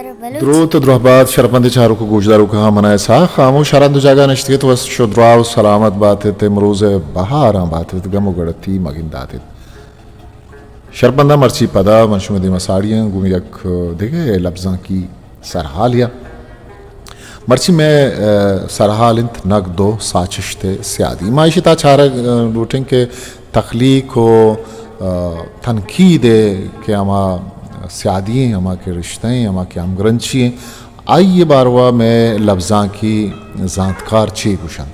دروت ءُ درہبات شرپندیں چاروک ءُ گوشداروکاں، من ءَ اسحاق ہاموش ہر ہند ءُ جاگہ نشتگ ات، وش ءُ دراہ ءُ سلامت بات ات ءُ مروز ءِ بہاراں بات ات، گم ءُ گڑتی مہ گندات ات۔ شرپنداں، مرچی پدا من شمئے دیما ساڑی آں گوں یک دگہ لبزانکی سرحالے ءَ۔ مرچی مئے، ءَ، سرحال انت نگد ءُ ساچشت ءِ سیادی۔ ما ایشی تہا چارگ، ءَ، لوٹیں کہ تخلیق ءُ، ءَ، تنقید ءِ کہ ہما سیادی ایں، ہما کہ رشتہ ایں، ہما کہ ہمگرنچی ایں، آئی ءِ باروا مئے لبزانکی زانتکار چے گوشنت۔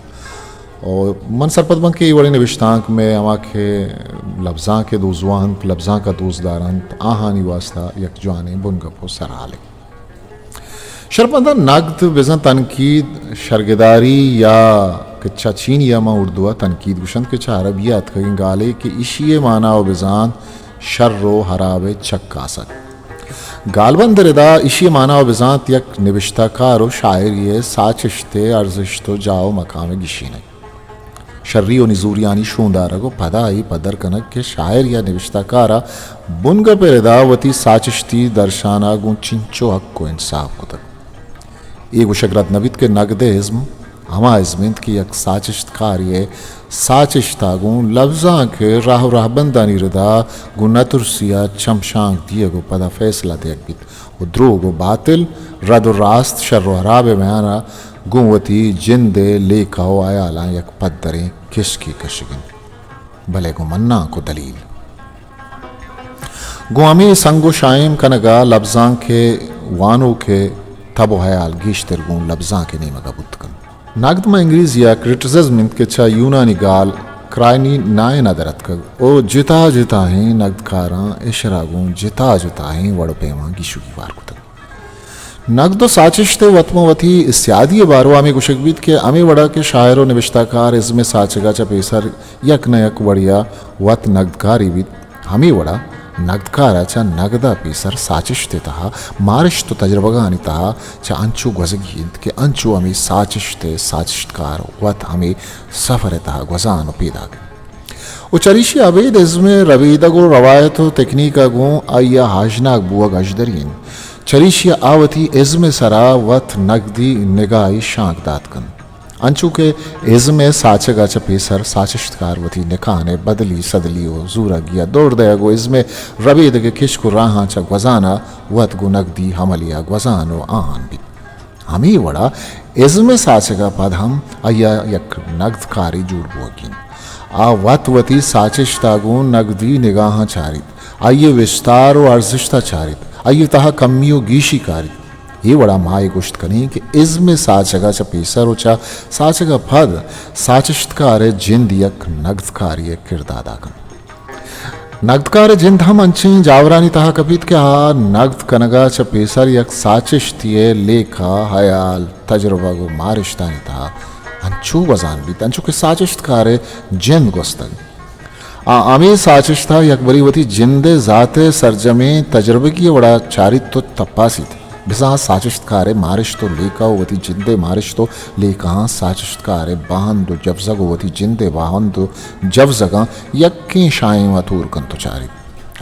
ءُ من سرپد باں کہ اے وڑیں نبشتانک مئے ہما کہ لبزانک ءِ دوزواہ انت، لبزانک ءَ دوست دارنت، آہانی واستا یک جوانیں بنگپ ءُ سرحالے۔ شرپنداں، نگد بزاں تنقید، شرگداری یا کہ چہ چینی ءَ ماں اردو ءَ تنقید گوشنت کہ چہ عربی ءَ اتکگیں گالے کہ ایشی ءِ مانا ءُ بزانت شر ءُ ہراب ءِ چکاسگ۔ گالبند ءِ ردا ایشی ءِ مانا ءُ بزانت یک نبشتہ کار ءُ شاعرے ءِ ساچشت ءِ ارزشت ءُ جاہ ءُ مقام ءِ گیشینگ۔ شری ءُ نزوریانی شوندارگ ءُ پدا اے پدر کنگ کہ شاعر یا نبشتہ کار ءَ بنگپ ءِ ردا وتی ساچشتی درشان ءَ گوں چنچو حق ءُ انصاف کتگ۔ اے گوشگ رد نہ بیت کہ نگد ءِ ازم ہما ازم انت کہ یک ساچشت کارے ءِ ساچشت ءَ گوں لبزانک ءِ راہ ءُ رہبندانی ردا گوں نترسی ءَ چمشانک دیگ ءُ پدا فیصلہ دیگ بیت ءُ دروگ ءُ باطل، رد ءُ راست، شر ءُ ہراب ءِ میان ءَ گوں وتی جند ءِ لیکہ ءُ ہیالاں یک پدریں کشکے کشگ انت، بلے گوں منانک ءُ دلیل۔ گوں ہمے سنگ ءُ شائم کنگ ءَ لبزانک ءِ وانوک ءِ تب ءُ ہیال گیشتر گوں لبزانک ءِ نیمگ ءَ بوت کنت۔ نگد ماں انگریزی ءَ کرٹیسزم انت کہ چہ یونانی گال کرائنی نائن ءَ در اتکگ ءُ جتا جتائیں نگدکاراں اشرا گوں جتا جتائیں وڑ ءُ پیماں گیشوکی بار کتگ۔ نگد ءُ ساچشت ءِ وت ماں وتی سیادی ءِ باروا ہمے گوشگ بیت کہ ہمے وڑا کہ شاعر ءُ نبشتہ کار ازم ءِ ساچگ ءَ چہ پیسر یک نہ یک وڑے ءَ وت نگدکارے بیت، ہمے وڑا نگدکار ءَ چہ نگد ءَ پیسر ساچشت ءِ تہا مارشت ءُ تجربگانی تہا چہ انچو گوزگی انت کہ انچو ہمے ساچشت ءِ ساچشتکار وت ہمے سفر ءِ تہا گوزان ءُ پیداک انت۔ ءُ چریشی ءَ ابید ازم ءِ ربیدگ ءُ روایت ءُ تکنیک ءَ گوں آئی ءَ ہاژناگ بوگ ہژدری انت۔ چریشی ءَ آ وتی ازم ءِ سرا وت نگدی نگاہے شانک دات کنت۔ انچو کہ ازم ءِ ساچگ ءَ چہ پیسر ساچشتکار وتی نکان ءِ بدلی سدلی ءُ زورگی ءَ دور دئیگ ءُ ازم ءِ ربیدگ ءِ کشک ءُ راہاں چہ گوزان ءَ وت گوں نگدی عملے ءَ گوزان ءُ آہان بیت۔ ہمے وڑا ازم ءِ ساچگ ءَ پد ہم آئی ءَ یک نگدکارے جوڑ بوگی انت۔ آ وت وتی ساچشت ءَ گوں نگدی نگاہاں چاریت، آئی ءِ وستار ءُ ارزشت ءَ چاریت، آئی ءِ تہا کمی ءُ گیشی کاریت۔ اے وڑا ما اے گوشت کنیں کہ ازم ءِ ساچگ ءَ چہ پیسر ءُ چہ ساچگ ءَ پد ساچشتکار ءِ جند یک نگدکارے ءِ کرد ءَ ادا کنت۔ نگدکار ءِ جند ہم انچیں جاورانی تہا کپیت کہ آ نگد کنگ ءَ چہ پیسر یک ساچشتی ءِ لیکہ، ہیال، تجربگ ءُ مارشتانی تہا انچو گوزان بیت، انچو کہ ساچشتکار ءِ جند گوستگ۔ آ ہمے ساچشت ءَ یکبرے وتی جند ءِ ذات ءِ سرجمیں تجربگی ءِ وڑا چاریت ءُ تپاسیت۔ بزاں ساچشتکار ءِ مارشت ءُ لیکہ ءُ وتی جند ءِ مارشت ءُ لیکہاں ساچشتکار ءِ باہند ءُ جبزگ ءُ وتی جند ءِ باہند ءُ جبزگاں یکیں شائم ءَ تور کنت ءُ چاریت۔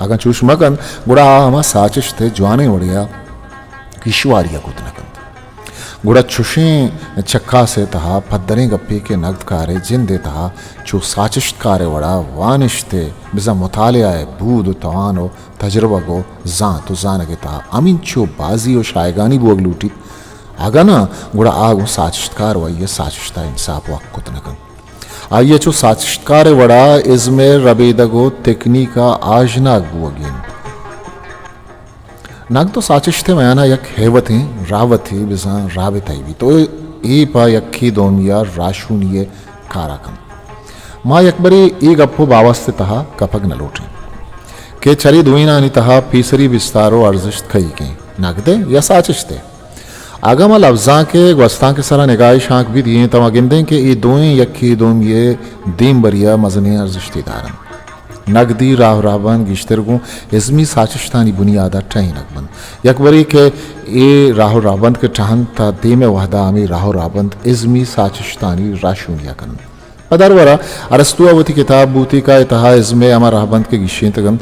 اگاں چوش مہ کنت، گڑا آ ہما ساچشت ءِ جوانیں وڑے ءَ گیشواری ءَ کت نہ کنت۔ گڑا چشیں چکاس ءِ تہا پدریں گپے کہ نگدکار ءِ جند ءِ تہا چو ساچشتکار ءِ وڑا وانشت ءِ بزاں مطالعہ ءِ بود ءُ توان ءُ تجربگ ءُ زانت ءُ زانگ ءِ تہا ہمینچو بازی ءُ شایگانی بوگ لوٹیت، اگاں ناں گڑا آ گوں ساچشتکار ءُ آئی ءِ ساچشت ءَ انصاف ءُ حق کت نہ کنت۔ آئی ءَ چو ساچشتکار ءِ وڑا ازم ءِ ربیدگ ءُ تکنیک ءَ آژناگ بوگی انت۔ نگد ءُ ساچشت ءِ میان ءَ یک ہیوتیں راوتے بزاں رابطہ یے بیت ءُ اے پہ یکے دومی ءَ راہشونی ءِ کار ءَ کنت۔ ما یکبرے اے گپ ءُ باوست ءِ تہا کپگ نہ لوٹیں کہ چرے دوئینانی تہا پیسری بستار ءُ ارزشت کئیگ انت، نگد ءِ یا ساچشت ءِ؟ اگاں ما لبزانک ءِ گوستانک ءِ سرا نگاہے شانک بہ دئیں، تہ ما گندیں کہ اے دوئیں یکے دومی ءِ دیمبری ءَ مزنیں ارزشتے دار انت۔ نگدی راہ ءُ رہبند گیشتر گوں ازمی ساچشتانی بنیاد ءَ ٹہینگ بنت۔ یکبرے کہ اے راہ ءُ رہبند کہ ٹہنت، تہ دیم ءِ وہد ءَ ہمے راہ ءُ رہبند ازمی ساچشتانی راہشونی ءَ کنت۔ پہ درور ءَ ارسطو ءَ وتی کتاب بوتیکا ءِ تہا ازم ءِ ہما رہبند کہ گیشینتگ انت،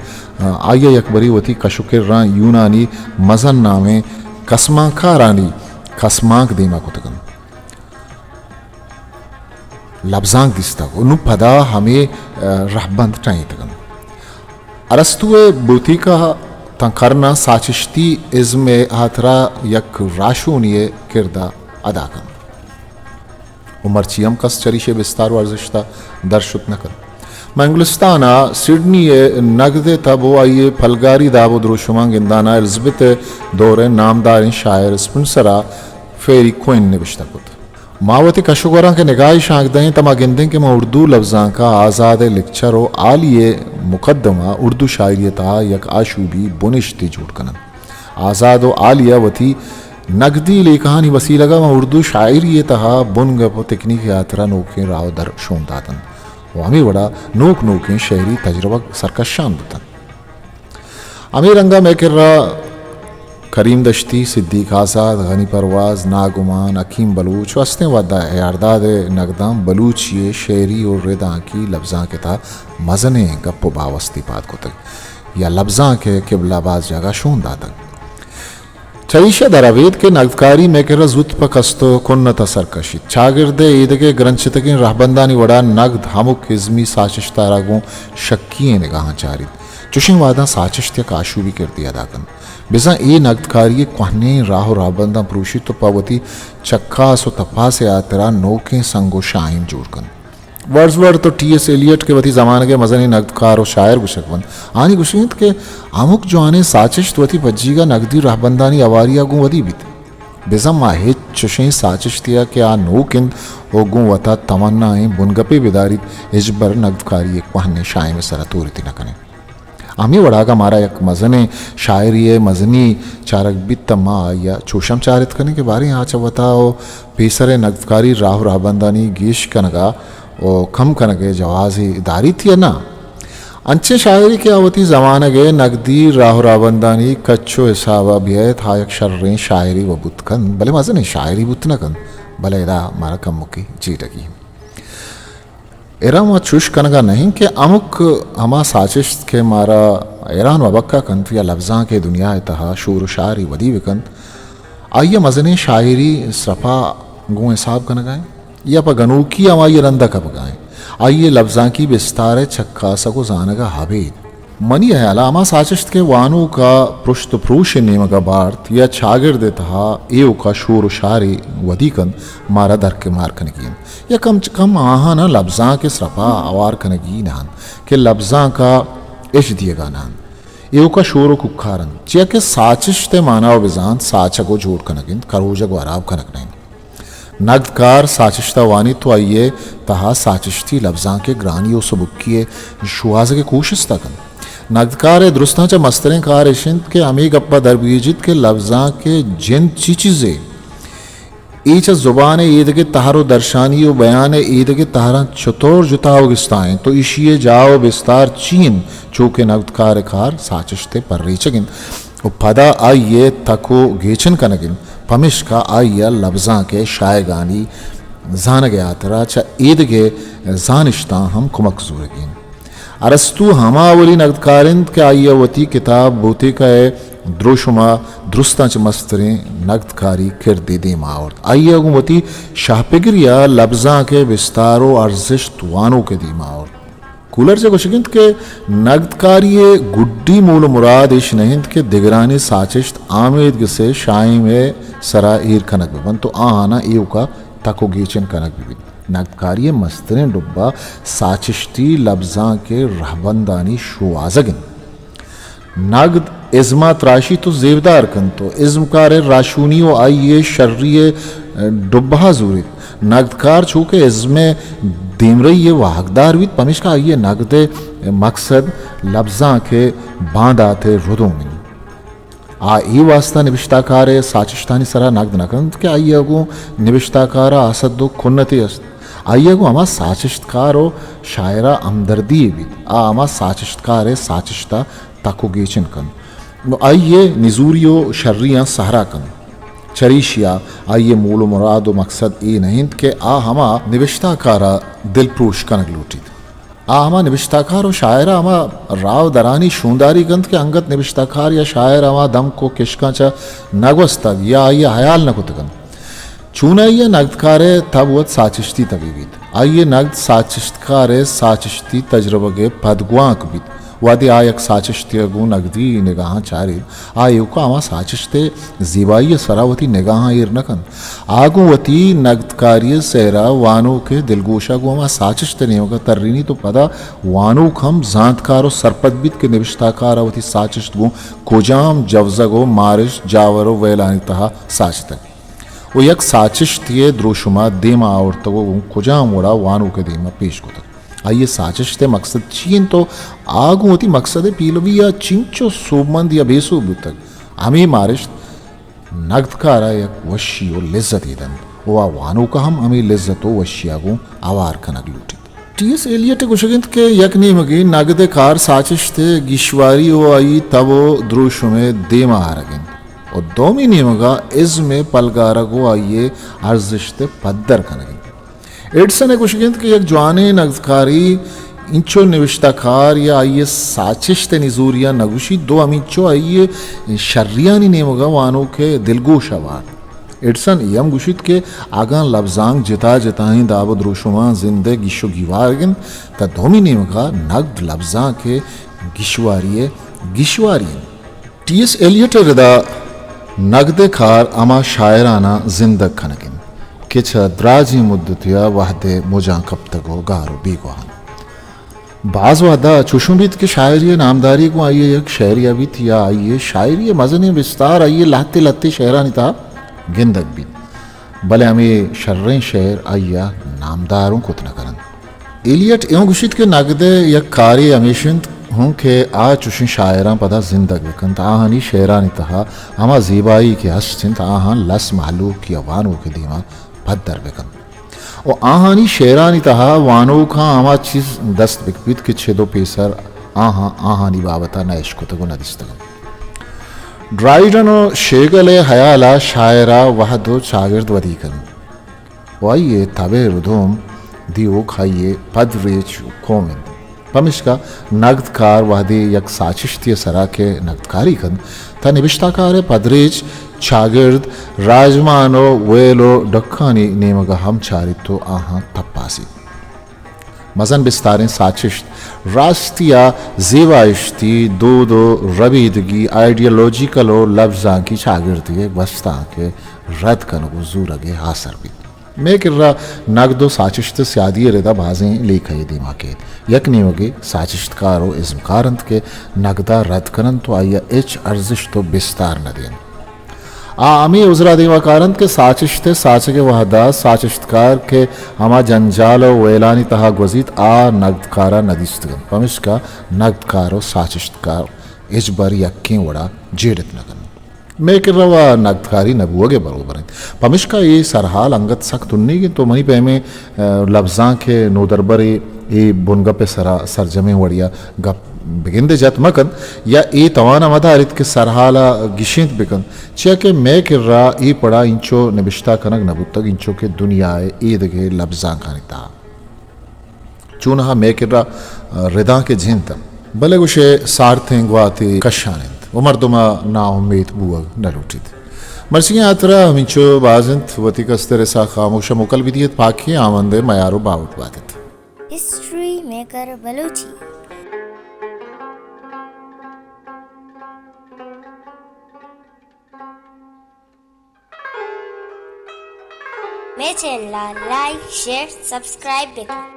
آئی ءَ یکبرے وتی کش ءُ کراں یونانی مزن نامیں کسمانکارانی کسمانک دیما کتگ انت۔ لبزانک دیستگ و نوں پدا ہمے، ء، رہبند ٹہینتگ انت۔ ارسطو ء بوتیکا تاں کرناں ساچشتی ازم ء ہاترا یک راہشونی ء کرد ء ادا کنت و مرچی ہم کس چریشی ء بستار و ارزشت ء در شت نہ کنت۔ ماں انگلستان ء سڈنی ء نگد ء تب و آئی ء پلگاری داب و دروشماں گندان ء الزبتھ ء دور ء نامداریں شاعر اسپنسر ء فیری کوئن نبشتہ کت۔ ما وتی کش و گوراں کہ نگاہے شانک دئیں، تہ ما گندیں کہ ما اردو لبزانک ء آزاد ء لیکچر و عالی ء مقدمہ اردو شاعری ء تہا یک آشوبی بنشتے جوڑ کنن۔ آزاد و عالی ء وتی نگدی لیکہانی وسیلگ ء ما اردو شاعری ء تہا بنگپ و تکنیک ء ہاترا نوکیں راہ و در شون داتن و ہمے وڑا نوک نوکیں شعری تجربگ سرکشان بوتن۔ ہمے رنگ ء مئے کرا کریم دشتی، صدیق آزاد، غنی پرواز، ناگمان، حکیم بلوچ و استیں وھد ء اے آرداد ء نگداں بلوچی ء شعری و ردانکی لبزانک ء تہا مزنیں گپ و باوستی پاد کتگ یا لبزانک ء قبلہ باز جاگہ شون داتگ۔ چریشی ء در ابید کہ نگدکاری مئے کرا زوت پہ کست و کنت ء سر کشیت۔ چاگرد ء ایدگہ گرنچتگیں رہبندانی وڑا نگد ہمک ازمی ساچشت ء را گوں شکی ئیں نگاہاں چاریت۔ چشیں وہداں ساچشت یک آشوبی کردے ادا کنت۔ بزاں اے نگدکاری ء کوہنیں راہ و رہبنداں پروشیت و پہ وتی چکاس و تپاس ء ہاترا نوکیں سنگ و شاہیم جوڑ کنت۔ ورڈزورتھ و ٹی ایس ایلیٹ کہ وتی زمانگ ء مزنیں نگدکار و شاعر گوشگ بنت، آنی گوشگ انت کہ ہمک جوانیں ساچشت وتی پجیگ ء نگدی رہبندانی ہواری ء گوں ودی بیت۔ بزاں ما ہچ چشیں ساچشتے ء کہ آ نوک انت و گوں وتا تمنا ایں بنگپے بداریت، ہچبر نگدکاری ء کوہنیں شاہیم ء سرا تورتی نہ کنیں۔ ہمے وڑاگہ مارا یک مزنیں شاعرے ء مزنی چارگ بیت، تہ ما آئی ء چوش ہم چارت کنیں کہ باریں آ چہ وتا و پیسر ء نگدکاری راہ و رہبندانی گیش کنگ ء و کم کنگ ء جوازے داریت یا نہ۔ انچیں شاعرے کہ آ وتی زمانگ ء نگدی راہ و رہبندانی کچ و حساب ء بیئیت، آ یک شریں شاعرے و بوت کنت، بلے مزنیں شاعرے بوت نہ کنت، بلے ادا مارا کمکے جیڑگی انت۔ اِرا ما چوش کنگا نہ ایں کہ ہمک ہما ساچشت کہ مارا حیران و ہبکہ کنت یا لبزانک ءِ دنیا ءِ تہا شور و شاری ودی بکنت، آئی ءِ مزنیں شاعری سرپا گوں حساب کنگا ایں یا پہ گنوکی ہمائی ءِ رندا کپگا ایں؟ آئی ءِ لبزانکی بستار ءِ چکاسگ و زانگا ابید؟ منی ہیالا ہما ساچشت کہ وانوکا پرشت و پروش ءِ نیمگا بارت یا چاگرد ءِ تہا ایوکا شور و شارے ودی کنت، مارا درکمار کنگی انت یا کم چہ کم آہاناں لبزانک ءِ سرپا ہوار کنگی نہ انت کہ لبزانکا اِش دیگا نہ انت۔ ایوکا شور و کوکار انت، چیا کہ ساچشت ءِ مانا و بزانت ساچگ و جوڑ کنگ انت، کروجگ و ہراب کنگ نہ انت۔ نگدکار ساچشت ءَ وانیت و آئی ءِ تہا ساچشتی لبزانک ءِ گرانی و سبکی ءِ شوہازگ ءِ کوشست ءَ کنت۔ نگدکار ءِ درستاں چہ مستریں کار اِش انت کہ ہمے گپ ءَ در بگیجیت کہ لبزانک ءِ جند چی چیزے؟ اے چہ زبان ءِ ایدگہ تہر و درشانی و بیان ءِ ایدگہ تہراں چطور جتا و گستا انت و ایشی ءِ جاہ و بستار چی انت؟ چو کہ نگدکار ءِ کار ساچشت ءِ پریچگ انت و پدا آئی ءِ تک و گیچن کنگ انت، پمیشکا آئی ءَ لبزانک ءِ شاہگانی زانگ ءِ ہاترا چہ ایدگہ زانشتاں ہم کمک زورگی انت۔ ارسطو ہما اولی نگدکار انت کہ آئی ءَ وتی کتاب بوتیکا ءِ دروشم ءَ درستاں چہ مستریں نگدکاری کردے دیما آورت۔ آئی ءَ گوں وتی شہپگری ءَ لبزانک ءِ بستار و ارزشت وانوک ءِ دیما آورت۔ کولرج ءِ گوشگ انت کہ نگدکاری ءِ گڈی مول و مراد ایش نہ انت کہ دگرانی ساچشت آمیدگس ءِ شاہیم ءِ سرا ایر کنگ بہ بنت و آہاناں ایوکا تک و گیچن کنگ بہ بیت۔ نگدکاری ءِ مستریں ڈبہ ساچشتی لبزانک ءِ رہبندانی شوہازگ انت۔ نگد ازم ءَ تراشیت و زیبدار کنت و ازمکار ءِ راہشونی و آئی ءِ شری ءِ ڈبہ ءَ زوریت۔ نگدکار چو کہ ازم ءِ دیمرئی ءِ واہگدار بیت، پمیشکا آئی ءِ نگد ءِ مکسد لبزانک ءِ باندات ءِ ردوم انت۔ آ اے واستا نبشتہ کار ءِ ساچشتانی سرا نگد نہ کنت کہ آئی ءَ گوں نبشتہ کار ءَ حسد و کنتے است۔ آئی ءَ گوں ہما ساچشتکار و شاعر ءَ ہمدردی یے بیت۔ آ ہما ساچشتکار ءِ ساچشت ءَ تک و گیچن کنت۔ نو آئی ءِ نزوری و شریاں سہرا کنت۔ چریشی ءَ آئی ءِ مول و مراد و مکسد اے نہ انت کہ آ ہما نبشتہ کار ءَ دلپروش کنگ لوٹیت۔ آ ہما نبشتہ کار و شاعر ء ہما راہ و درانی شونداری کنت کہ انگت نبشتہ کار یا شاعر ہما دمک و کشکاں چہ نہ گوستگ یا آئی ء ہیال نہ کتگ انت۔ چونائی ء نگدکار ء تب وت ساچشتی تبی بیت۔ آئی ء نگد ساچشتکار ء ساچشتی تجربگ ء پدگوانک بیت۔ وہدے آ یک ساچشتے ء گوں نگدی نگاہاں چاریت، آ ایوک ء ہما ساچشت ء زیبائی ء سرا وتی نگاہاں ایر نہ کنت۔ آ گوں وتی نگدکاری ء سہرا وانوک ء دلگوش ء گوں ہما ساچشت ء نیمگ ء ترینیت و پدا وانوک ہم زانتکار و سرپد بیت کہ نبشتہ کار ء وتی ساچشت گوں کجام جوزگ و مارشت، جاور و ویلانی تہا ساچتگ و یک ساچشتے ء دروشم ء دیم ء آورتگ و گوں کجام وڑ ء وانوک ء دیم ء پیش کتگ۔ آئی ء ساچشت ء مقصد چی انت و آ گوں وتی مقصد ء پیلوی ء چنچو سوبمند یا بے سوب بوتگ، ہمے مارشت نگدکار ء یک وشی و لذتے دنت و آ وانوک ء ہم ہمے لذت و وشی ء گوں ہوار کنگ لوٹیت۔ ٹی ایس ایلیٹ ء گوشگ انت کہ یک نیمگے نگد ء کار ساچشت ء گیشواری و آئی تب و دروشم ء دیم ء آرگ انت و دومی نیمگ ء ازم ء پلگارگ و آئی ء ارزشت ء پدر کنگ انت۔ ایڈسن ء گوشگ انت کہ یک جوانیں نگدکاری انچو نبشتہ کار یا آئی ء ساچشت ء نزوریاں نہ گوشیت، دو ہمینچو آئی ء شریانی نیمگ ء وانوک ء دلگوش ء وارت۔ ایڈسن اے ہم گوشیت کہ اگاں لبزانک جتا جتائیں داب و دروشماں زند ء گیش و گیوارگ انت، تہ دومی نیمگ ء نگد لبزانک ء گیشواری ء گیشواری انت۔ ٹی ایس ایلیٹ ء ردا نگد ء کار ہما شاعراناں زندگ کنگ انت کہ چہ دراجیں مدتے ء وہد ء مجاں کپتگ و گار و بیگواہ انت۔ باز وہدا چوشوں بیت کہ شاعری ء نامداری گوں آئی ء یک شعرے ء بیت یا آئی ء شاعری ء مزنیں بستار آئی ء لہتے لہتے شعرانی تہا گندگ بیت، بلے ہمے شریں شعر آئی ء نامدار اوں کت نہ کن انت۔ ایلیٹ اے اوں گوشیت کہ نگد ء یک کارے ہمیش انت ہوں کہ آ چوشیں شاعراں پدا زندگ بہ کنت، آہانی شعرانی تہا ہما زیبائی کہ ہست انت، آہاں لس مہلوک یا وانوک ء دیما پدر بہ کنت۔ و آہانی شعرانی تہا وانوکاں ہما چیز دست بکپیت کہ چد و پیسر آہاں آہانی بابت ء نہ اشکتگ و نہ دیستگ انت۔ ڈرائیڈن و شیگل ء ہیال ء شاعر ء وہد و چاگرد ودی کنت و آئی ء تب ء ردوم دیوک آئی ء پدریچ و کوم انت۔ پمیشکا نگدکار وہدے یک ساچشتے ء سرا کہ نگدکاری کنت، تہ نبشتہ کار ء پدریچ، چاگرد، راجمان و ویل و ڈکھانی نیمگ ء ہم چاریت و آہاں تپاسیت۔ مزن بستاریں ساچشت، راستی ء زیبائشتی، دود و ربیدگی، آئیڈیالوجیکل و لبزانکی چاگردی ء گوستانک ء رد کنگ و زورگ ء آسر بیت۔ مئے کرا نگد و ساچشت ء سیادی ء ردا بازیں لیکہ یے دیما کیت۔ یک نیمگے ساچشتکار و ازمکار انت کہ نگد ء رد کن انت و آئی ء ہچ ارزشت و بستار نہ دینت۔ آ ہمے عذر ء دیما کار انت کہ ساچشت ء ساچگ ء وہد ء ساچشتکار کہ ہما جنجال و ویلانی تہا گوزیت، آ نگدکار ء نہ دیستگ انت، پمشکا نگدکار و ساچشتکار ہچبر یکیں وڑا جیڑت نہ کنت۔ مئے کرا و نگدکاری نہ بوگ ء بروبر انت۔ پمشکا اے سرحال انگت سک تنیگ انت و منی پیمیں، ء، لبزانک ء نودربرے اے بنگپ ء سرا سرجمیں وڑیا گپ بگندے جت مہ کنت یا اے توان ء مہ داریت کہ سرحال ء گیشینت بہ کنت، چیا کہ مئے کرا اے پڑا اینچو نبشتہ کنگ نہ بوتگ، اینچو کہ دنیا ء ایدگہ لبزانکانی تہا۔ چونہا مئے کرا ردانک ء جند انت، بلے گوشئے سارتیں گواتے کشان انت و مردم ء ناامیت بوگ نہ لوٹیت۔ مرچیگیں ہاترا ہمینچو باز انت، وتی کستر ء ساہ خاموش ء موکل بدیت، پاکیں آمند ء میار و باہوٹ بات ات۔ History maker Balochi. مئے چینل ء لائک، شیئر، سبسکرائب بکن۔